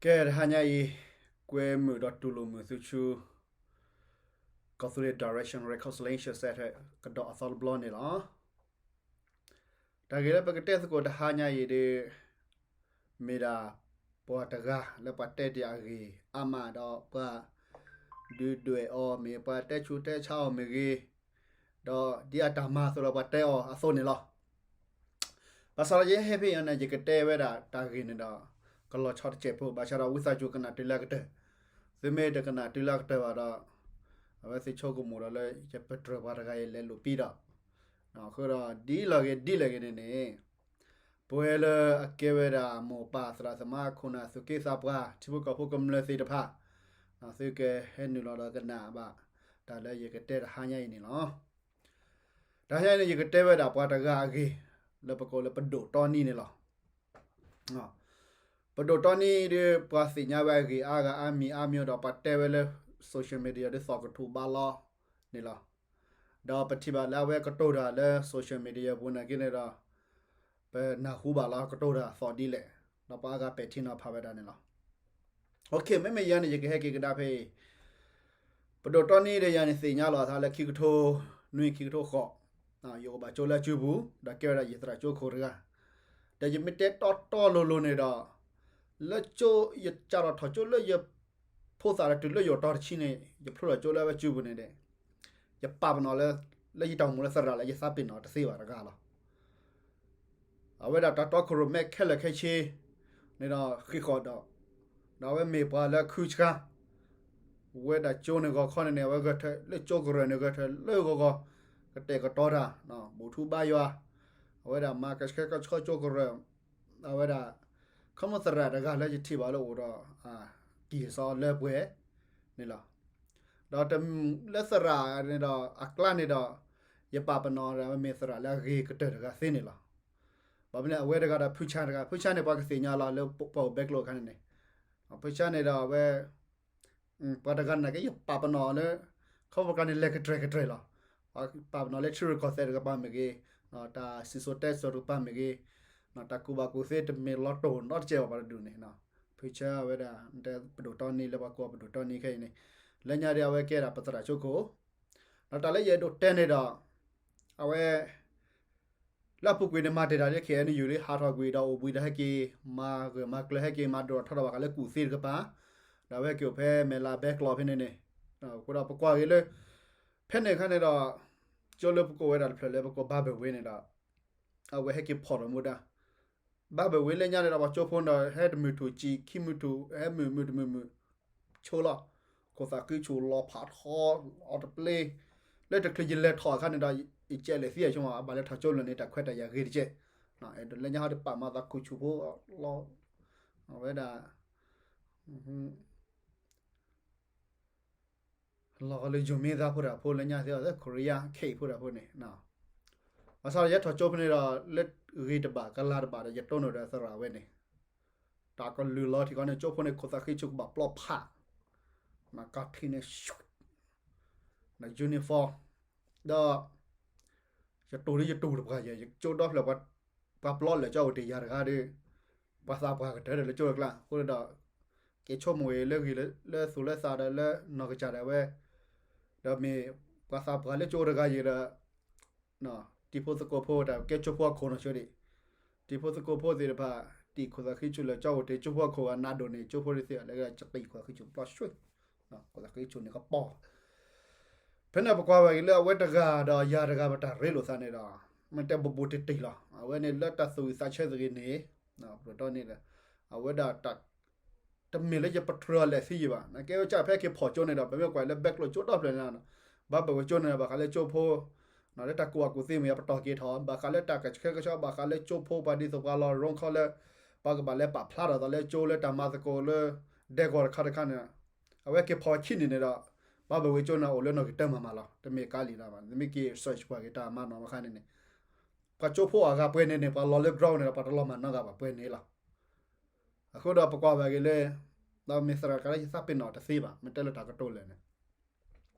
ကဲ တဟါညါအံၤ ကွဲမုာ်ဒီးတူၢ်လိာ်မုာ်သုဆူ ကီၢ်သူလ့ၤ Direction Reconciliation Centre ကဒီးအသီတဘျီန့ၣ်လီၤ. တၢ်ဂ့ၢ်လၢပကတဲသကိးတဟါညါအံၤဒီး မ့ၢ်ဒၣ်ပှၤတဂၤလၢပှၤတဲတ့ၢ်အဂ့ၢ်အါမးဒီး ပှၤဒုးဒွဲၣ်အီၤမ့ၢ် ပှၤတဲဆူးတဲဆါအီၤမ့ၢ်ဂ့ၤ, ဒီးဒ်အတၢ်မၤအသိးဒီးပှၤတဲအီၤအသိးန့ၣ်လီၤ. ဘၣ်ဆၣ်ဒီးယဟဲဖဲအံၤန့ၣ် ယကတဲဝဲဒၣ်တၢ်ဂ့ၢ်န့ၣ်ဒီး ကလီၤဆီတစဲးဖိ, ဘၣ်ဆၣ်ဒီးဝံသးစူၤကနၣ်တုၤလၢအကတၢၢ်, သုမ့ၢ်တကနၣ်တုၤလၢအကတၢၢ်ဘၣ်ဒီး အဝဲသ့ၣ်ဆိကမိၣ်ဒီးလၢ ယပတြၢၤပှၤတဂၤအံၤလဲၤလိာ်ပံဒီး, အဃိဒီးဒ်လဲၣ်ဂ့ၤဒ်လဲၣ်ဂ့ၤန့ၣ်န့ၣ် ပဝဲလၢအကဲဝဲဒၣ်မိၢ်ပၢ်သရၣ်သမါခိၣ်နၢ်သူၣ်က့သးပှၢ် ထံဖိကီၢ်ဖိကမျၢၢ်သ့ၣ်တဖၣ်, သုကဟဲနုာ်လီၤဒီးကနၣ်ဘၣ် တၢ်လၢယကတဲတဟါညါအံၤန့ၣ်လီၤ. တဟါညါအံၤန့ၣ် ယကတဲဝဲဒၣ်ပှၤတဂၤအဂ့ၢ် လၢပကိးလၢပဒိၣ်တီနံန့ၣ်လီၤ. ပဒိၣ်တီနံဒီး ပှၤသ့ၣ်ညါဝဲအဂ့ၢ်အါဂၤအါမံၤအါမျိၤဒီး ပှၤတဲဝဲလၢ social media ဒ်သိးကထူၣ်ဘါလီၤန့ၣ်လီၤ. ဒီးပထံၣ်ဘၣ်လၢအဝဲကတိၤတၢ်လၢ social media ပူၤနာ်က့န့ၣ်ဒီး ပနၢ်ဟူဘၣ်လီၤကတိၤတၢ်သီၣ်ဒ်လဲၣ်, ဒီးပှၤအါဂၤပဲာ်ထံနီၤဖးဝဲဒၣ်န့ၣ်လီၤ. မ့မ့ၢ်ယၤန့ၣ် ယကဟဲက့ၤကဒါဖဲအံၤ, ပဒိၣ်တီနံဒီးယၤန့ၣ်သ့ၣ်ညါလီၤအသးလၢခံကထိနွံခံကထိဃိး, ယအိၣ်ဘၣ်ကၠိလၢအစုပူၤ, ဒီးကဲဝဲဒၣ်ယသရၣ်ကၠိခိၣ်တဂၤ, ဒီးယမ့ၢ်တဲတီတီလိၤလိၤန့ၣ်ဒီး လၢကၠိ ယစးထီၣ်ထီၣ်ကၠိလၢယဖိသၣ်ဒီးတုၤလၢယအိၣ်တီတဆံန့ၣ် ယဖျိထီၣ်ကၠိလၢအဝဲစုပူၤန့ၣ်ဒီး ယပာ်ပနီၣ်လၢ လၢယတၢ်အိၣ်မူလၢသရၣ်လၢယသးပ့ၤနီၣ်တသ့ဘၣ်တဂၤလီၤ. အဝဲဒၣ်တၢ်တီခိၣ်ရိၣ်မဲခဲလၢာ်ခဲဆ့န့ၣ်ဒီး ဃံးဃီၣ်ဒီး, ဒီးအဝဲမ့ၢ်ပှၤလၢခုဆါ ဝဲဒၣ်ကၠိန့ၣ်ဂီၤခီန့ၣ်န့ၣ် အဝဲဂဲၤထၢၣ်လၢကၠိကရၢၢ်န့ၣ် ဂဲၤထၢၣ်လၢဂီၤဂီၤ ကတဲာ်ကတီၤတၢ် ဘူၣ်ထူဘါယွၤ, အဝဲဒၣ်မၤကဆှဲကဆှီကၠိကရၢၢ်, အဝဲဒၣ် ခီမီသရၣ်တဂၤလၢယထံၣ်ဘၣ်လၢအိၣ်ဒီး ကံၢ်စီလၢပှဲၤန့ၣ်လီၤ. ဒီးတမ့ၢ်လၢသရၣ်န့ၣ်ဒီး အကျါန့ၣ်ဒီး ယပာ်ပနီၣ်ဒီးအဝဲမ့ၢ်သရၣ်လၢအဂ့ၤကတၢၢ်တဂၤသ့န့ၣ်လီၤ. ဘၣ်မနုၤန့ၣ် အဝဲတဂၤဒီးဖုဆါတဂၤ, ဖုဆါန့ၣ် ပှၤကသ့ၣ်ညါလီၤလၢပအိၣ်ဘဲကျိၤအခါန့ၣ်န့ၣ်, ဖုဆါန့ၣ်ဒီးအဝဲ ပှၤတဂၤန့ၣ်က့ ယပာ်ပနီၣ်လၢ ခီဖျိန့ၣ် လဲၤကတြဲၤကတြဲၤလီၤ. ပာ်ပနီၣ်လၢထံရူၢ်ကီၢ်သဲးတကပၤမ့ၢ်ဂ့ၤ, တၢ်စံၣ်စိၤတဲစိၤတကပၤမ့ၢ်ဂ့ၤ, တၢ်ကူၣ်ဘၣ်ကူၣ်သ့တမ့ၢ်လီၤတိၢ်နီတစဲးဘၣ်ပှၤတဒူၣ်န့ၣ်, ဖုဆါဝဲဒၣ် ပဒိၣ်တီနံလၢပှၤကိးပဒိၣ်တီနံခဲအံၤန့ၣ်, လၢညါဒီးအဝဲကဲဒၣ်ပသရၣ်ကၠိခိၣ်, ဒီးတၢ်လၢယအဲၣ်ဒိးတဲန့ၣ်ဒီး အဝဲ လၢအပူၤကွံာ်န့ၣ် မၤတ့ၢ်တၢ်လၢ ခ့ၣ်အဲၣ်ယူၣ် လၢဟးထီၣ်ကွံာ်ဒီးအိၣ်ဘှံးဒီးဟဲက့ၤ မၤဂၢၢ်မၤကျၢၤ ဟဲက့ၤမၤဒိၣ်ထီၣ်ထီထီၣ်ဘၣ်ဃးလၢကူၣ်သ့တကပၤ, ဒီးအဝဲဟဲက့ၤအိၣ်ဖဲမဲၢ်လးဘဲကျိၤဖဲန့ၣ်န့ၣ်, အဃိဒီးပကွၢ်က့ၤလၢ ဖဲန့ၣ်အခါန့ၣ်ဒီး ကၠိလၢပကိးဝဲဒၣ်တဖျၢၣ်လၢပကိးဘါဘၢၣ်ဝ့န့ၣ်ဒီး အဝဲဟဲက့ၤဖီၣ်ထီၣ်မူဒါ ဘၣ်ဘၢၣ်ဝ့လၢညါန့ၣ်ဒီး ပှၤကၠိဖိန့ၣ်ဒီး ဟဲတမုာ်ထူၣ်စံၣ် ခံမုာ်ထူၣ် ဟဲမုာ်မုာ်တမုာ်မုာ် ဆိလီၤ, ခိၣ်သးဃံဆူၣ်လီၤဖးထီ အီၤတပျ့ၤ, လၢတချုးယလဲၤထီၣ်အခါန့ၣ်ဒီး ယကဲလဲၤသံအဆိမး အဘၣ်လဲၤထီၣ်ကၠိလၢာ်န့ၣ် တၢ်ခွဲးတၢ်ယာ်ဂ့ၤတက့ၢ်, အဲၣ်ဒိးလၢညါဟီဒ်ပာ်မၤသးခိၣ်ဆူၣ်ဖိလီၤ, အဝဲဒၣ် လီၤဂီၤလၢယိၤမ့သးဖိတၢ်ဖိလၢညါသ့ၣ်အီၤ Korea ခဲအံၤဖိတၢ်ဖိန့ၣ်, ဘၣ်ဆၣ်ဒီးယဲထီၣ်ကၠိဖိန့ၣ်ဒီး လၢဂ့ၤတဘၣ်ကလၤတဘၣ်ဒီး ယတိၢ်နီၣ်ဒီးသရၣ်ဝဲန့ၣ်, တၢ်ကလုၢ်လီၤထံကီၢ်န့ၣ် ကၠိဖိန့ၣ် ခိၣ်သးဃံဆူၣ်ကဘၣ်ပျီဖး, နကၢ်ထံန့ၣ် uniform ဒီး ယတိၢ်လၢယတိၢ်တပှၢ်ယဲ ယကၠိဒီဖျၢၣ် ပှၤပျီလဲၤကၠီအိၣ်တ့ၢ်ယၤတဂၤဒီး ပှၤသးပှၢ်ကတၢၢ်ဒီးလၢကၠိတကျါ အဃိဒီး က့ၤဆိကမိၣ်အံၤလၢဂ့ၤလၢသူၣ်လၢသးဒီးလၢနီၢ်ကစၢ်ဒၣ်ဝဲ, ဒီးမ့ၢ်ပှၤသးပှၢ်လၢကၠိတဂၤယဲဒီး တံၤဖိသကိးဖိတၢ်ကဲကၠိဖိအခိၣ်နီၢ်ဆိဒံး, တံၤဖိသကိးဖိသ့ၣ်တဖၣ် တံၢ်ခိၣ်သးဃံဆူၣ်လၢကၠီအိၣ်တ့ၢ်ကၠိဖိအခိၣ်အနးဒိၣ်န့ၣ် ကၠိဖိဒ်သ့ၣ်အလဲၤကတံၢ်ခိၣ်သးဃံဆူၣ်ပျီဆှံ, ခိၣ်သးဃံဆူၣ်န့ၣ်ကပီၤ ဖဲန့ၣ်ပကွၢ်ဝဲက့ၤလၢအဝဲတဂၤဒီးယၤတဂၤပတၢ်ရ့လိာ်သးန့ၣ်ဒီး မ့ၢ်တဲဘူးဘူးတံၢ်တံၢ်လီၤ. အဝဲန့ၣ်လၢတၢ်သူၣ်ဝံၣ်သးဆၢသဂ့ၤန့ၣ် ပဒိၣ်တီန့ၣ်ဒီး အဝဲဒၣ် တမ့ၢ်လၢယပတြၢၤအီၤလဲၤသံယံၤဘၣ်. နကဲဝဲကၢ်ဖဲက့ၤဖီၣ်ကၠိန့ၣ်ဒီး ပမ့ၢ်ကွၢ်လၢဘဲကျိၤကၠိဒီဖျၢၣ်န့ၣ် ဘၣ်ဘၣ်ဝဲကၠိန့ၣ် ဘၣ်ဃးလၢကၠိဖိ လၢတၢ်ကူၣ်ဘၣ်ကူၣ်သ့မ့ၢ်ဂ့ၤ ပတီၢ်က့ၤထီၣ် ဘၣ်ဃးလၢတၢ်ကဆှဲကဆှီ ဘၣ်ဃးလၢကၠိဖိပှၤဒ်သိးပှၤလီၤရိခီလၢ ပှၤကဘၣ်လဲၤပာ်ဖျါထီၣ်သးလၢကၠိလၢတၢ်မၤသကိးလၢ ဒဲကဝီၤတခါတခါန့ၣ် အဝဲက့ၤဖီၣ်ဆံးန့ၣ်န့ၣ်ဒီး ဘၣ်ဘၣ်ဝဲကၠိန့ၣ် အိၣ်လၢနီၢ်က့ၤတၢ်မၤမၤလီၤ. တမ့ၢ်ကါလံၤလီၤဘၣ်. နမ့ၢ်က့ၤ search ပှၤက့ၤတၢ်မၤနီၢ်မၤခါန့ၣ်န့ၣ် ပှၤကၠိဖိအဂၤပှဲၤန့ၣ်န့ၣ် ပှၤလီၤလၢ ground န့ၣ်ဒီး ပှၤတလီၤမၤနီတဂၤဘၣ် ပှဲၤန့ၣ်လီၤ. အဃိဒီးပကွၢ်ဝဲက့ၤလၢ ဒီးမ့ၢ်သရၣ်ကးလၢယသးပ့ၤနီၣ်တသ့ဘၣ် မ့ၢ်တဲလၢတၢ်ကတိၤလဲၣ်န့ၣ်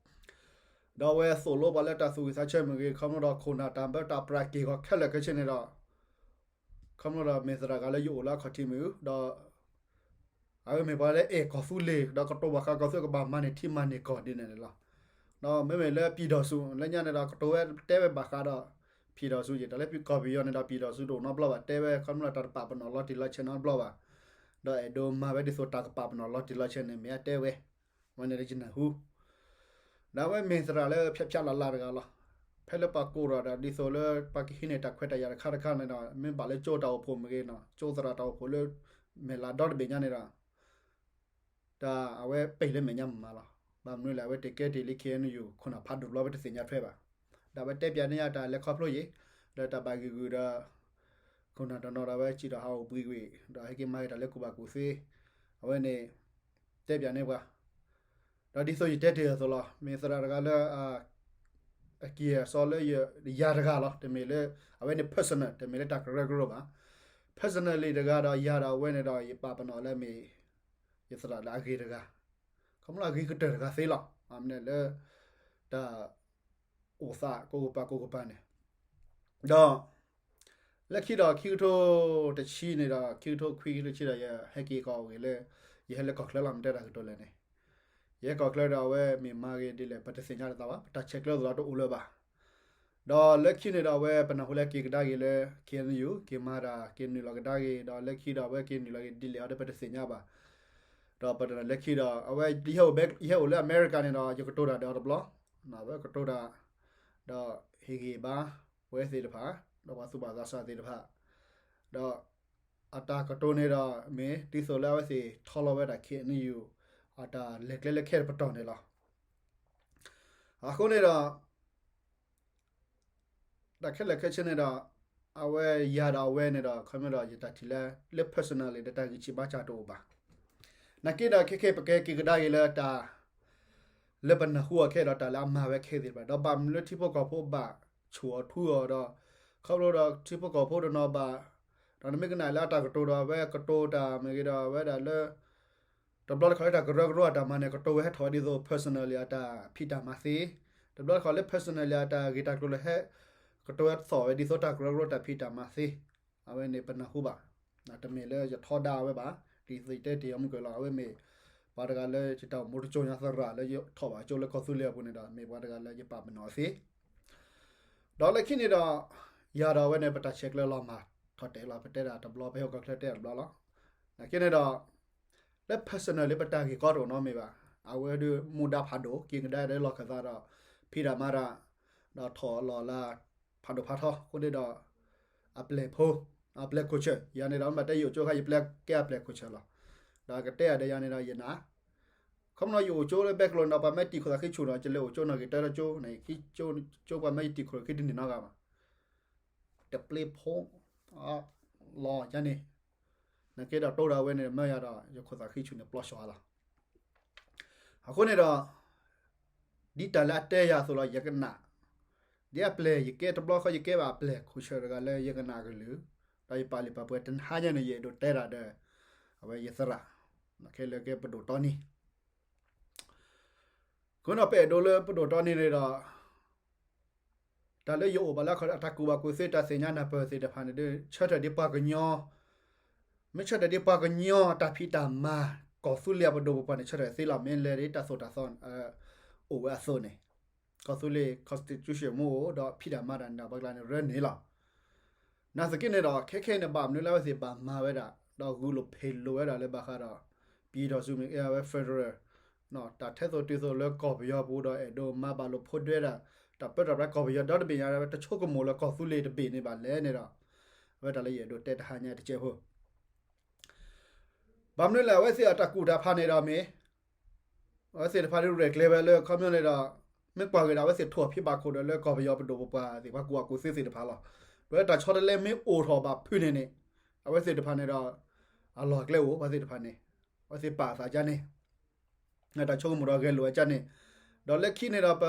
ဒီးအဝဲသိၣ်လိပှၤလၢတၢ်သူၣ်ဝံၣ်သးဆၢမ့ၢ်ဂ့ၤ ခီဖျိဒီးခိၣ်နၢ်တၢ်ဘၢတၢ်ပြးက့ၢ်ဂီၤခဲလၢာ်ခဲဆ့န့ၣ်ဒီး ခီဖျိဒီးမ့ၢ်သရၣ်ကးလၢယအိၣ်လၢအခီၣ်ထံးမ့ၣ်အူ ဒီး အ အဝဲမ့ၢ်ပှၤလၢအဲၣ်ကီၢ်သူလ့ၤ ဒီးကတိၤဘၣ်ဃးကီၢ်သူလ့ၤကဘၣ်မၤန့ၢ်ထံမၤန့ၢ်ကီၢ်ဒ်န့ၣ်န့ၣ်လီၤ. ဒီးမ့မ့ၢ်လၢ ပြည်ထောင်စု လၢညါန့ၣ်ဒီး ကတိၤဝဲတဲဝဲဘၣ်ဃးဒီး ပြည်ထောင်စု ယံၤ တၢ်လၢကီၢ်ပယီၤန့ၣ်ဒီး ပြည်ထောင်စု တအိၣ်နီတဘျီဘၣ် တဲဝဲ ခီဖျိတၢ်တပာ်ပနီၣ်လီၤတံၢ်လီၤဆဲးနီတဘျီဘၣ်. ဒီးအဲၣ်ဒိးမၤဝဲဒ်သိးတၢ်ကပာ်ပနီၣ်လီၤတံၢ်လီၤဆဲးန့ၣ် မ့ၢ်အတဲဝဲ ဝဲန့ၣ်လၢယနၢ်ဟူ ဒီးအဝဲမ့ၢ်သရၣ်လၢဖျါဖျါလၢ်လၢ်တဂၤလီၤ. ဖဲလၢပှၤကိးဒီး ဒ်သိးလၢပှၤကဟံးန့ၢ်တၢ်ခွဲးတၢ်ယာ်တခါတခါန့ၣ်ဒီး မ့ၢ်ဘၣ်လၢကၠိတၢ်အိၣ်ဖှိၣ်မ့ၢ်ဂ့ၤနီၤ ကၠိသရၣ်တၢ်အိၣ်ဖှိၣ်လၢ မဲာ်လးဒီတဘ့ၣ်ညါန့ၣ်ဒီး တၢ်အဝဲပ့ၢ်လၢမဲာ်ညါမးမးလီၤ. ဘၣ်မနုၤလဲၣ် အဝဲတကဲတ့ၢ်လၢ ခ့ၣ်အဲၣ်ယူၣ် ခိၣ်နၢ်ဖးဒိၣ်ဘျီ ဝဲတသ့ၣ်ညါထွဲဘၣ်. ဒီးအဝဲတဲပၠးန့ၢ်ယၤတၢ်လဲၤခီဖျိယံၤ ဒီးတၢ်ဘၣ်ဂံာ်ဂုာ်ဒီး ခိၣ်နၢ်တနီၤဒီး အဝဲစံၣ်ဒီးဟးအိၣ်ဘှံးကွံာ် ဒီးဟဲက့ၤမၤက့ၤတၢ်လၢကူၣ်ဘၣ်ကူၣ်သ့ အဝဲန့ၣ် တဲပၠးန့ၢ်ပှၤ ဒီးဒ်သိးယတဲတ့ၢ်အသိးလီၤ. မ့ၢ်သရၣ်တဂၤလၢ အကံၢ်အစီလၢယၤတဂၤလီၤ. တမ့ၢ်လၢ အဝဲန့ၣ် personal တမ့ၢ်လၢတၢ်ကရၢကရိဘၣ်. personally တဂၤဒီးယၤဒီးအဝဲန့ၣ်ဒီး ယပာ်ပနီၣ်လၢမ့ၢ် ယသရၣ်လၢအဂ့ၤတဂၤ ခီဖျိအဂ့ၤကတၢၢ်တဂၤသ့လီၤ. အမ့ၢ်လၢ တၢ်အိၣ်သးကိးကပၤကိးကပၤန့ၣ် ဒီး လၢခံဒီးခံကထိတဆံန့ၣ်ဒီး ခံကထိခွံ ခံကထိတဆံဒီး ယဟဲက့ၤကီးအိၣ်ဂ့ၤလၢ ယဟဲလၢကီၢ်ချၢလီၤ. မ့ၢ်တဲတၢ်ကတိၤလဲၣ်န့ၣ် ယဟဲကီၢ်ချၢဒီးအဝဲမ့ၢ်မၤဂ့ၤဒ်လဲၣ် ပတသ့ၣ်ညါတသးဘၣ်. ပတၢ်ဆဲးကျၢသးဒီးတအိၣ်လၢၤဘၣ်. ဒီးလၢခံန့ၣ်ဒီးအဝဲပနၢ်ဟူလၢက့ၤကဒါက့ၤလၢ ခ့ၣ်အဲၣ်ယူၣ် က့ၤမၤတၢ်က့ၤနုာ်လီၤကဒါက့ၤ ဒီးလၢခံဒီးအဝဲက့ၤနုာ်လီၤက့ၤဒ်လဲၣ်ဟီဒီး ပတသ့ၣ်ညါဘၣ်. ဒီးပတနၢ်လၢခံဒီး အဝဲ ယဟဲအိၣ်လၢအမဲရကၤန့ၣ်ဒီး ယကတိၤတၢ်ဒီးအီၤတဘျီ အဝဲကတိၤတၢ် ဒီးဟ့ၣ်ဂံၢ်ဘါ ပဝဲသ့ၣ်တဖၣ် ဒီးပှၤသူၣ်ဘီၣ်သးစၢ်သ့ၣ်တဖၣ် ဒီး အတၢ်ကတိၤန့ၣ်ဒီး မ့ၢ်ဒ်သိးလၢအဝဲသ့ၣ်ထီလီၤဝဲဒၣ် ခ့ၣ်အဲၣ်ယူၣ် အတၢ်လဲၤကျဲလၢခဲတပတီၢ်န့ၣ်လီၤ. အဃိန့ၣ်ဒီး တၢ်ခဲလၢာ်ခဲဆ့န့ၣ်ဒီး အဝဲယၤဒီးအဝဲန့ၣ်ဒီး ခီဖျိဒီးယတၢ်ထံၣ်လၢ လၢ personally ဒီးတၢ်ဂံၢ်ဆံးဘါစၢ်တအိၣ်ဘၣ်. နာ်က့ဒီးခဲခဲပကဲက့ၤကဒါက့ၤလၢတၢ် လၢပနၢ်ဟူအီၤခဲဒီးတၢ်လၢအမၤဝဲခဲသ့ၣ်တဖၣ် ဒီးဘၣ်မနုၤလၢထံဖိကီၢ်ဖိဘၣ်ဆူၣ်အီၤထူအီၤဒီး ခီဖျိဒီးထံဖိကီၢ်ဖိတနီၤဘၣ် ဒီးနမ့ၢ်ကနၣ်လၢအတၢ်ကတိၤဒီးအဝဲကတိၤတၢ်မ့ၢ်ဂ့ၤဒီးအဝဲဒၣ်လၢ တဘျီတခီၣ်လၢတၢ်ကရၢကရိအတၢ်မၤန့ၣ် ကတိၤဝဲဟဲထီၣ်ဝဲဒ်သိး personally အတၢ်ဖံးတၢ်မၤသ့, တဘျီတခီၣ်လၢ personally အတၢ်ဂ့ၢ်တၢ်ကျိၤလၢဟဲ ကတိၤဝဲသီၣ်ဝဲဒ်သိးတၢ်ကရၢကရိတၢ်ဖံးတၢ်မၤသ့, အဝဲန့ၣ်ပနၢ်ဟူဘၣ်. တမ့ၢ်လၢယထီဒါဝဲဘၣ်, ဒ်သိးယတဲတ့ၢ်အီၤမုၢ်ကၢၢ်လီၤ. အဝဲမ့ၢ်ပှၤတဂၤလၢယတၢ်အိၣ်မူတစိၤညါသရၣ်လၢယထီၣ်ဘၣ်ကၠိလၢကီၢ်သူလ့ၤအပူၤန့ၣ်ဒီး မ့ၢ်ပှၤတဂၤလၢယပာ်ပနီၣ်အီၤသ့ ဒီးလၢခံန့ၣ်ဒီး ယၤဒီးအဝဲန့ၣ် ပတၢ်ဆဲးကျၢလီၤမၢ်ထီၣ်တဲာ်လီၤ. ပတဲဒၣ်တဘျီ ပဟဲအိၣ်ကီၢ်ချၢတဲဒၣ်တဘျီလီၤ. နာ်က့န့ၣ်ဒီး လၢ personal လၢပတၢ်ဂ့ၢ်ကီတအိၣ်နီတမံၤဘၣ်. အဝဲဒၣ်မူဒါဖးဒိၣ် က့ၤကဒါလၢလီၢ်ခၢၣ်သးဒီး ဖံးတၢ်မၤတၢ် ဒီးထီၣ်လီၤလၢ ဖးဒိၣ်ဖးထီ အဃိန့ၣ်ဒီး အပျဲၢ်ဖိ အပျဲၢ်ခိၣ်ဆၢၣ် ယၤန့ၣ်ဒီး မ့ၢ်ဘၣ်တဲယအိၣ်ကၠိခါ ယပျဲၢ်ကဲအပျဲၢ်ခိၣ်ဆၢၣ်လီၤ. ဒီးကတဲအီၤဒီးယၤန့ၣ်ဒီးယနာ် ခီဖျိယအိၣ်ကၠိလၢဘဲကျိၤန့ၣ်ဒီး ပှၤမ့ၢ်တံာ်ခိၣ်သးဃံဆူၣ်ဒီး ယလဲၤအိၣ်ကၠိနီၣ်ဂံၢ်တၢတကၠိန့ၣ် ကၠိပှၤမ့ၢ်ယတံာ်ခိၣ်ဃံတန့ၢ်နီတဂၤဘၣ်. တပျ့ၤဖိ လီၤယၤန့ၣ် နကဲဒီးတိဒီးအဝဲန့ၣ် မၢယၤဒီး ယခိၣ်သးဃံဆူၣ်န့ၣ် ပျီဆှီလီၤ. အဃိန့ၣ်ဒီး ဒ်တၢ်လၢအတဲယၤအသိးလီၤ ယကနၣ် ဒ်အပျဲၢ် ယကဲတဘျီဃီ ယကဲဘၣ်အပျဲၢ်ခိၣ်ဆၢၣ်တဂၤလၢယကနၣ်အကလုၢ်, ဒီးယပာ်လုၢ်ပာ်ပှ့ၤတဟါညါန့ၣ် ယအဲၣ်ဒိးတဲတၢ်ဒီး အဝဲယသရၣ်, ခဲလၢာ်ကဲပဒိၣ်တီနံၤ, အဃိန့ၣ်ဒီးပအဲၣ်ဒိးလၢပဒိၣ်တီနံၤန့ၣ်ဒီး တၢ်လၢယအိၣ်ဘၣ်လၢ တၢ်ကူၣ်ဘၣ်ကူၣ်သ့တၢ်သ့ၣ်ညါနၢ်ပၢၢ်သ့ၣ်တဖၣ်န့ၣ်ဒီး ဆၢထၢၣ်ဒ်ပှၤကညီ, မ့ၢ်ဆၢထၢၣ်ဒ်ပှၤကညီတၢ်ဖံးတၢ်မၤ ကီၢ်သူလ့ၤအပဒိၣ်ပပှၢ်န့ၣ် ဆၢထၢၣ်သ့လီၤ. မ့ၢ်လဲၤဒ်တၢ်သိၣ်တၢ်သီ အိၣ်ဝဲအသိးန့ၣ်, ကီၢ်သူလ့ၤ constitution မ့ၢ်အိၣ်ဒီးဖံးတၢ်မၤတၢ်န့ၣ်ဒီး ပှၤကျါန့ၣ်ရၢန့ၢ်လီၤ. နာ်သက့န့ၣ်ဒီး ခဲခဲအံၤန့ၣ် ဘၣ်မနုၤလၢအဝဲသ့ၣ်ဘၣ်မၤဝဲဒၣ် ဒီးဂုာ်လိာ်ဖံးလိာ်ဝဲဒၣ်လၢဘၣ်ဃးဒီး ပြည်ထောင်စု မ့ၢ်ဂ့ၤ အဝဲ federal တၢ်ထဲသိးတုၤသိးလၢကီၢ်ပယီၤပူၤဒီး အဲၣ်ဒိးမၤဘၣ်လိာ်ဖိးဒွဲဒၣ် တၢ်ပၢတၢ်ပြးကီၢ်ပယီၤဒီတဘ့ၣ်ညါ တဆိကမိၣ်လၢကီၢ်သူလ့ၤတဘ့ၣ်န့ၣ်ဘၣ်လဲၣ်န့ၣ်ဒီး အဝဲတၢ်လၢယအဲၣ်ဒိးတဲတဟါညါတကဲးဖိ ဘၣ်မနုၤလဲၣ် အဝဲသ့ၣ်အတၢ်ကူၣ်တၢ်ဖးန့ၣ်ဒီးမ့ၢ် အဝဲသ့ၣ်တဖၣ်ဒ်ရဲၣ်ကျဲၤဝဲလၢခီပညီန့ၣ်ဒီး မ့ၢ်ကွၢ်က့ၤဒီး အဝဲသ့ၣ်ထိၣ်ဖံးဘၣ်ခိၣ်ဒီးလၢကီၢ်ပယီၤပဒိၣ်ပပှၢ်သ့ၣ် ပှၤကူၣ်ဘၣ်ကူၣ်သ့သ့ၣ်တဖၣ်လီၤ. ဒီးလၢတၢ်ဆီတလဲမ့ၢ်အိၣ်ထီၣ်ဘၣ်ဖုးန့ၣ်န့ၣ် အဝဲသ့ၣ်တဖၣ်န့ၣ်ဒီး အလီၢ်အကျဲအိၣ် ပှၤသ့ၣ်တဖၣ်န့ၣ် အဝဲသ့ၣ်ပာ်အသးကန့ၣ် တၢ်ဆိကမိၣ်ဒီးဂဲၤလိာ်အကန့ၣ် ဒီးလၢခံန့ၣ်ဒီးပ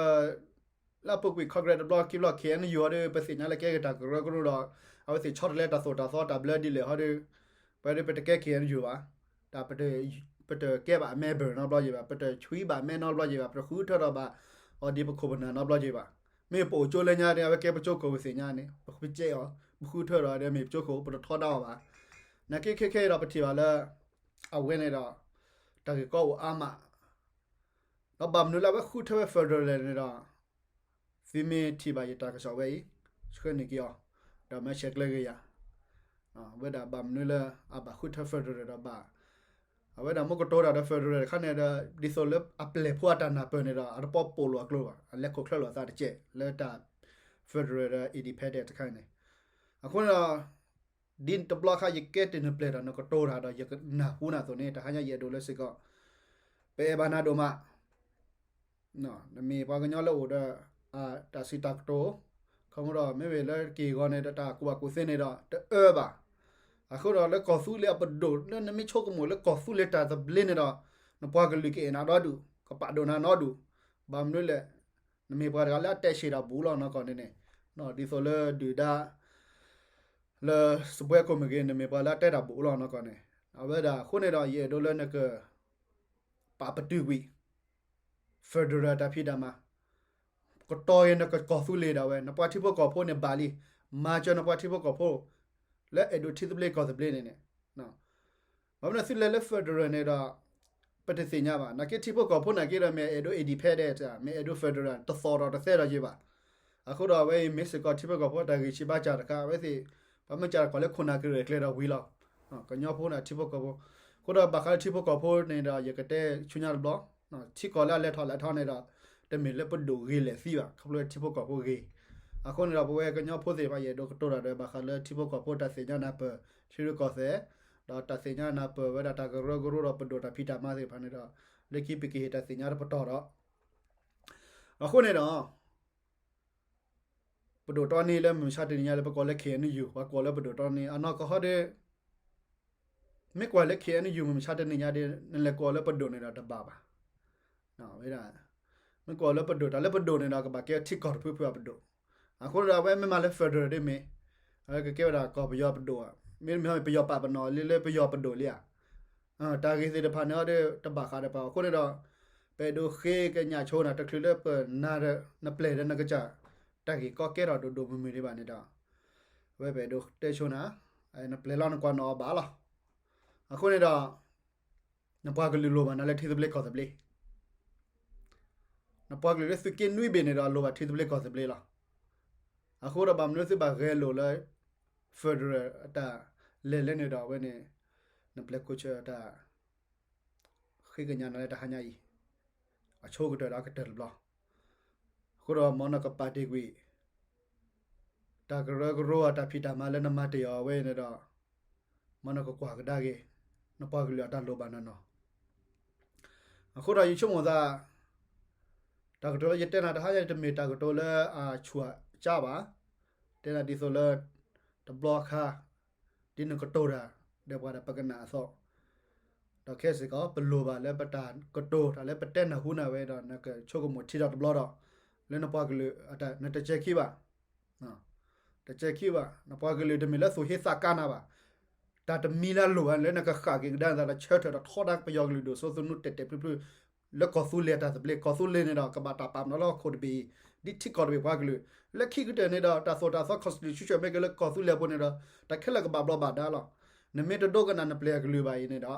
လၢအပူၤကွံာ် Congress တဘျီခံဘျီ ခ့ၣ်အဲၣ်ယူၣ် အီၤဒီး ပသ့ၣ်ညါလၢကဲက့ၤတၢ်ကရၢကရိဒီး အဝဲသ့ၣ်ဆီတလဲတၢ်သိၣ်တၢ်သီတၢ်ဘျၢဒ်လဲၣ်ဟီဒီး ပဝဲဒၣ်ပတကဲ ခ့ၣ်အဲၣ်ယူၣ် ဘၣ်, တၢ် ပတကဲဘၣ်အ member နီတဘျီယံၤဘၣ်, ပတဆှံဘၣ်မဲနီတဘျီယံၤဘၣ်, ပတဃုထၢထီၣ်ဘၣ် အီၤဒ်ပခိၣ်ပနၢ်နီတဘျီယံၤဘၣ်. မ့ၢ်ပအိၣ်ကၠိလၢညါဒီး အဝဲကဲပကၠိခိၣ်ပသ့ၣ်ညါန့ၣ် ပဃုကဲအီၤ ပဃုထၢထီၣ်ဒီးမ့ၢ်ပကၠိခိၣ် ပတထီဒါအီၤဘၣ်. နာ်က့ခဲခဲဒီးပထံၣ်ဘၣ်လၢ အဝဲန့ၣ်ဒီး တၢ်ဂ့ၢ်ကီအိၣ်အါမး, ဒီးဘၣ်မနုၤလၢအဝဲဃုထၢဝဲ federal န့ၣ်ဒီး သုမ့ၢ်ထံၣ်ဘၣ်ယတၢ်ကစီၣ်ဝဲအံၤ, ဆှၢန့ၢ်က့ၤအီၤ, ဒီးမၢဆဲးကျၢဂ့ၤယၤ, ဝဲဒၣ်ဘၣ်မနုၤလၢအဘၣ်ဃုထၢ federal ဒီးဘၣ် အဝဲဒၣ်မ့ၢ်ကတိၤတၢ်ဒီး federal တခါန့ၣ်ဒီး ဒ်သိးလၢအပျဲၢ်ဖိအတၢ်နၢ်ပၢၢ်န့ၣ်ဒီး အတပီပိာ်လိာ်အကျိၤဘၣ်, အလဲၤခိၣ်ချၢလိာ်အသးတကဲးလၢတၢ် federal ဒီး independent တခါန့ၣ်, အဃိန့ၣ်ဒီး ဒ်တဘျီခါယကဲတ့ၢ်နပျဲၢ်ဒီးနကတိၤတၢ်ဒီး ယကနၢ်ဟူနၤအသိးန့ၣ် တဟါညါယအဲၣ်ဒိးလၢစ့ၢ်ကီး ပအဲၣ်ဘၣ်နၤဒိၣ်မး နမ့ၢ်ပှၤကညီလၢအိၣ်ဒီး တၢ်စံးတၢ်ကတိၤ, ခီမဒီး မ့မ့ၢ်လၢက့ၢ်ဂီၤန့ၣ်ဒီး တၢ်ကူၣ်ဘၣ်ကူၣ်သ့န့ၣ်ဒီး တအၢဘၣ်. အဃိဒီးလၢကီၢ်သူလ့ၤအပဒိၣ် လၢနမ့ၢ်ဆိကမိၣ်လၢကီၢ်သူလ့ၤတၢ်သဘျ့န့ၣ်ဒီး နပှၤကလုာ်ကအဲၣ်နၤဒီဒူၣ်, ကပာ်ဒိၣ်နၤနီဒူၣ်, ဘၣ်မနုၤလဲၣ်, နမ့ၢ်ပှၤတဂၤလၢအတဲဆ့ၣ်တၢ်ဘူးလီၤနီၢ်ကီၢ်န့ၣ်န့ၣ်, ဒ်သိးလၢဒုၣ်ဒါ လၢစပွဲခိၣ်မ့ၢ်ဂ့ၤ နမ့ၢ်ပှၤလၢအတဲတၢ်ဘူးလီၤနီၢ်ကီၢ်န့ၣ်, အဝဲဒၣ်အဃိန့ၣ်ဒီး ယအဲၣ်ဒိးလၢနက ပာ်ပတုာ်ကွံာ် federal တၢ်ဖံးတၢ်မၤ, ကတီၤအံၤနကကီၢ်သူလ့ၤဒၣ်ဝဲ နပှၤထံဖိကီၢ်ဖိန့ၣ်ဘၣ်လံ, မၤစၢၤနပှၤထံဖိကီၢ်ဖိ လၢအဲၣ်ဒိးထံသဘျ့ကီၢ်သဘျ့န့ၣ်န့ၣ်, ဘၣ်မနုၤသုလဲၤလၢ federal န့ၣ်ဒီး ပတသ့ၣ်ညါဘၣ်, နာ်က့ထံဖိကီၢ်ဖိနာ်က့ဒီး မ့ၢ်အဲၣ်ဒိး independent မ့ၢ်အဲၣ်ဒိး federal တသီၣ်ဒီးတသဲဒီးယံၤဘၣ်. အဃိဒီးအဝဲအံၤမ့ၢ်စ့ၢ်ကီးထံဖိကီၢ်ဖိတၢ်ဂ့ၢ်ဆံးဘါစၢ်တခါ, အဝဲသ့ၣ် ပှၤမ့ၢ်စးတၢ်ကီၢ်လၢခိၣ်နၢ်ကရဲၣ်ကျဲၤဒီးဝံၤလီၤ. ကညီဖိန့ၣ်ထံဖိကီၢ်ဖိ, အဃိဒီးဘၣ်ဃးလၢထံဖိကီၢ်ဖိန့ၣ်ဒီး ယကတဲဆူညါတဘျီ, ထံကီၢ်လၢအလဲၤထီၣ်လဲၤထီန့ၣ်ဒီး တမ့ၢ်လၢပဒိၣ်ဂ့ၤလဲၣ်သံဘၣ်, ခီဖျိလၢထံဖိကီၢ်ဖိဂ့ၤ. အဃိန့ၣ်ဒီး ပဝဲကညီဖိသ့ၣ်တဖၣ် ယအဲၣ်ဒိးကတိၤတၢ်ဒီး ဘၣ်ဃးလၢထံဖိကီၢ်ဖိတၢ်သ့ၣ်ညါနၢ်ပၢၢ် ထံရူၢ်ကီၢ်သဲး, ဒီးတၢ်သ့ၣ်ညါနၢ်ပၢၢ်ဝဲဒၣ်တၢ်ကရၢကရိဒီးပဒိၣ်တၢ်ဖံးတၢ်မၤသ့ၣ်တဖၣ်န့ၣ်ဒီး လၢခံပကဟ့ၣ်တၢ်သ့ၣ်ညါတပတီၢ်ဒီး အဃိန့ၣ်ဒီး ပဒိၣ်တီနံလၢမုၢ်မဆါတနံၤညါလၢပကိးလၢ K N U ပှၤကိးလၢပဒိၣ်တီနံ အနီၢ်ကီၢ်ဟီဒီး မ့ၢ်ကွၢ်လၢ K N U မုၢ်မဆါတနံၤညါဒီး နလဲၤကိးလၢပဒိၣ်န့ၣ်ဒီးတဘၣ်ဘၣ်. ဝဲဒၣ် မ့ၢ်ကိးလၢပဒိၣ် တၢ်လၢပဒိၣ်န့ၣ်ဒီး ကဘၣ်ကဲထံကီၢ်တဖုဖုအပဒိၣ်. အဃိဒီးအဝဲမ့ၢ်မၤလၢ federal ဒ်မ့ၢ် အဝဲကကဲဝဲဒၣ်ကီၢ်ပယီၤပဒိၣ်ဧါ, မ့တမ့ၢ်ပယီၤပာ်ပနီၣ်လံလၢပယီၤပဒိၣ်လံဧါ. တၢ်ဂ့ၢ်သ့ၣ်တဖၣ်န့ၣ်ဒီး တဘၣ်ဃးဒီးပှၤအဃိန့ၣ်ဒီး ပအဲၣ်ဒိးဃ့ကညးဆိနၤ တချုးလၢပနၤဒီး နပျဲၢ်ဒီးနကစၢ် တၢ်ဂ့ၢ်ကီကဲထီၣ်ဒိၣ်ဒိၣ်မုၢ်မုၢ်ဒံးဘၣ်န့ၣ်ဒီး အဝဲပအဲၣ်ဒိးတဲဆိနၤ နပျဲၢ်လီၤနကွၢ်နီၣ်အီၤဘၣ်လီၤ. အဃိန့ၣ်ဒီး နပှၤကလုာ်လိၣ်ဘၣ်နၤလၢထံသဘျ့ကီၢ်သဘျ့, နပှၤကလုာ်လၢသုးက့နွံဘ့ၣ်န့ၣ်ဒီးလိၣ်ဘၣ်ထံသဘျ့ကီၢ်သဘျ့လီၤ. အဃိဒီးဘၣ်မနုၤသုဘၣ်ဂဲၤလိာ်လၢ federal အတၢ်လဲၤလဲၣ်န့ၣ်ဒီးအဝဲန့ၣ် နပျဲၢ်ခိၣ်ဆၢတၢ် ဃ့ကညးနၤလၢတဟါညါအံၤ အဆိကတၢၢ်ဒီးအကတၢၢ်တဘျီ. အဃိဒီးမ်နကပာ်တ့ၢ်ကွံာ် တၢ်ကရၢကရိအတၢ်ဖံးတၢ်မၤလၢနမၤတ့ၢ်အီၤအဝဲန့ၣ်ဒီး မ်နကကွၢ်ကဒါက့ၤ နပှၤကလုာ်အတၢ်လိၣ်ဘၣ်နၤနီၣ်. အဃိဒီးယဆိကမိၣ်သး တၢ်ကတိၤလၢယတဲနၤတဟါညါန့ၣ် တမ့ၢ်တၢ်ကတိၤလၢအဆူၣ်အကါဘၣ်. တဲနၤဒ်သိးလၢ တဘျီခါ ဒ်နကတိၤတၢ် ဒီးပှၤဒီးပကနၣ်အသီ ဒီးခဲစ့ၢ်ကီး ပလိၣ်ဘၣ်လၢပတၢ်ကတိၤတၢ်လၢပတဲနၢ်ဟူနၤဝဲဒီး နကဆိကမိၣ်ထံထီၣ်တဘျီဒီး လၢနပှၤကလုာ်အတၢ် နတစဲၤခံဘၣ်. တစဲၤခံဘၣ်. နပှၤကလုာ်တမ့ၢ်လၢသူၣ်ဟ့သးကါနၤဘၣ်. တၢ်တမံၤလၢအလိၣ်ဘၣ်လၢနကဃၣ်က့ၤကဒါနသးဒီး ဆၢထၢၣ်ဒီးထီဒါပယီၤကလုာ်ဒိၣ်စိသနူတဲာ်တဲာ်ဖျုးဖျုး လၢကီၢ်သူလ့ၤအတၢ်သဘျ့, ကီၢ်သူလ့ၤန့ၣ်ဒီး ကဘၣ်တၢ်ပာ်ပနီၣ်လၢဟီၣ်ခိၣ်တဘ့ၣ်အံၤ ဒ်ထံကီၢ်တဘ့ၣ်ပှၤကလုာ်, လၢခံကတၢၢ်န့ၣ်ဒီး တၢ်သိၣ်တၢ်သီ constitution မ့ၢ်ဂ့ၤလၢကီၢ်သူလ့ၤအပူၤန့ၣ်ဒီး တၢ်ခဲလၢာ်ကဘၣ်ဘျီးဘၣ်ဒါလီၤ. နမ့ၢ်တဒိကနၣ်နပျဲၢ်အကလုာ်ဘၣ်အံၤန့ၣ်ဒီး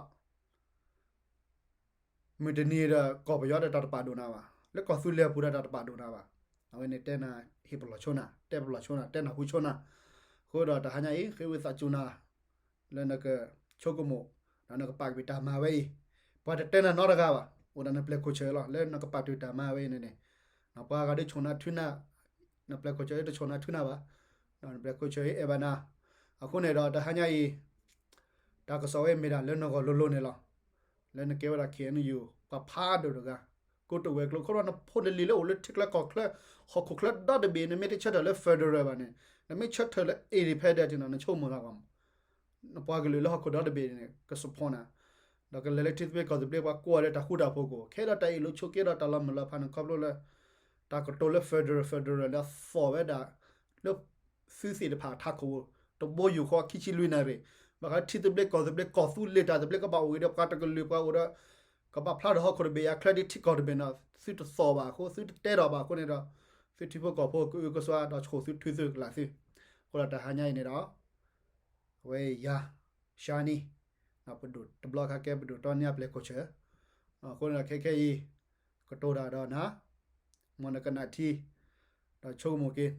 မုၢ်တနံၤဒီး ကီၢ်ပယီၤဒီးတၢ်တပာ်ဒိၣ်နၤဘၣ်, လၢကီၢ်သူလ့ၤအပူၤဒီးတၢ်တပာ်ဒိၣ်နၤဘၣ်. အဝဲန့ၣ်တဲနၤ ဟ့ၣ်ပလီၢ်ဆိနၤ, တဲပလီၢ်ဆိနၤ, တဲနၢ်ဟူဆိနၤ. အဃိဒီးတဟါညါအံၤ ဃ့ဝံသးစူၤနၤ လၢနကဆိကမိၣ် ဒီးနကပာ်ကွံာ်တၢ်မၤဝဲအံၤ, ပှၤတတဲနၤနီတဂၤဘၣ်, အိၣ်ဒီးနပျဲၢ်ခိၣ်ဆၢလီၤ လၢနကပာ်တ့ၢ်တၢ်မၤဝဲအံၤန့ၣ်န့ၣ်, ပှၤဂၤဒ်ဆိၣ်နၤထုနၤ, နပျဲၢ်ခိၣ်ဆၢတဆိၣ်နၤထုနၤဘၣ်, နပျဲၢ်ခိၣ်ဆၢအံၤအဲၣ်ဘၣ်နၤ. အဃိန့ၣ်ဒီးတဟါညါအံၤ တၢ်ကစီၣ်ဝဲမ့ၢ်ဒၣ်လၢနဂီၢ်လိၤလိၤန့ၣ်လီၤ. လၢနကဲဝဲဒၣ် K N U ပှၤဖးဒိၣ်တဂၤ, ကိတိာ်ဝဲၤကျိၤ ခီဖျိနဖိနလံၤလၢအိၣ်လၢထံချၢကီၢ်ချၢ ဟီၣ်ခိၣ်ချၢဒီတဘ့ၣ် နမ့ၢ်တဆၢထၢၣ်လၢ federal ဘၣ်န့ၣ်, နမ့ၢ်ဆၢထၢၣ်လၢ independent န့ၣ် နဆိကမိၣ်သးကွၢ်မး, နပှၤကလုာ်လၢဟီၣ်ခိၣ်ဒီတဘ့ၣ်န့ၣ် က support နၤ, ဒီးကလဲၤလၢထံသဘျ့ကီၢ်သဘျ့ပှၤကိးဂၤဒဲးတၢ်ဃူတၢ်ဖိးကိး ခဲဒီးတၢ်အ့ၣ်လိာ်ဆိးက့ဒီးတၢ်လီၤမုၢ်လီၤဖးန့ၣ် ခီဖျိလၢ တၢ်ကတိၤလၢ federal federal လၢအသီၣ်ဝဲဒၣ် လၢသုသ့ၣ်တဖၣ်အထးခိၣ် တဘိယူၢ်ဃီခံဆံလွံၢ်နၣ်ရံၣ်, ဘၣ်ဃးထံသဘျ့ကီၢ်သဘျ့ ကီၢ်သူလ့ၤတၢ်သဘျ့ကဘၣ်အိၣ်ဂ့ၤဒီးပှၤတကလုာ်ပှၤအိၣ်ဒီး ကဘၣ်ဖျါဒီးဟီၣ်ခိၣ်တဘ့ၣ်အချၢဒ်ထံကီၢ်တဘ့ၣ်န့ၣ် သုတသီၣ်ဘၣ်အဃိ သုတတဲထီၣ်ဘၣ်အဃိန့ၣ်ဒီး သုထံဖိကီၢ်ဖိကအုကစွါဒီးဆိၣ်သုထုသုကလာ်သု, အဃိဒီးတဟါညါအံၤန့ၣ်ဒီး အဝဲယၤ ရှါနံၤ ပဒိၣ်တဘျီခါကဲပဒိၣ်တီနံအပျဲၢ်ခိၣ်ဆၢ, အဃိဒီးခဲခဲအံၤ ကတိၤတၢ်ဒီးနၤ, မ်နကနၣ်ထံ ဒီးဆိကမိၣ်က့ၤ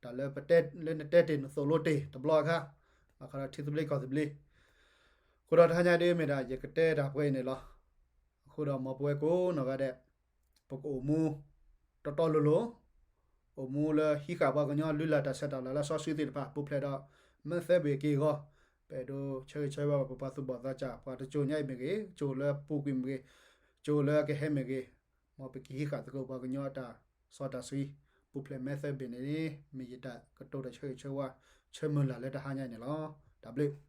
တၢ်လၢပတဲ လၢနတဲတ့ၢ်နသိၣ်လိတ့ၢ်တဘျီအခါ, အခါဒီးထံသဘျ့ကီၢ်သဘျ့, အဃိဒီးတဟါညါဒ်မ့ၢ်ဒၣ် ယကတဲတၢ်ပှဲၤအံၤန့ၣ်လီၤ. အဃိဒီးမ်ပဝဲကိးနီၢ်ဂၤဒဲး ပကအိၣ်မူ တီတီလိၤလိၤ, အိၣ်မူလၢဟံးဃာ်ပှၤကညီလုၢ်လၢ်တၢ်ဆဲးတၢ်လၤလၢစီဆှံသ့ၣ်တဖၣ် ပူၤဖျဲးဒီး မဲာ်သၢဘ့ၣ်အက့ၢ်အဂီၤ, ပအဲၣ်ဒိးဆၢဂ့ၤဆၢဝါဘၣ်ပပှၤသူၣ်ဘီၣ်သးစၢ် ပှၤတစိၤညါအံၤမ့ၢ်ဂ့ၤ, ကၠိလၢအပူၤကွံာ်မ့ၢ်ဂ့ၤ, ကၠိလၢအကဟဲမ့ၢ်ဂ့ၤ, မ်ပကဟံးဃာ်သကိးပှၤကညီအတၢ်စီတၢ်ဆှံ, ပူၤဖျဲးမဲာ်သၢဘ့ၣ်န့ၣ် မ့ၢ်ယတၢ်ကတိၤတၢ်ဆၢဂ့ၤဆၢဝါ ဆၢမုၢ်လၢ်လၢတဟါညါအံၤန့ၣ်လီၤ. တၢ်ဘျုး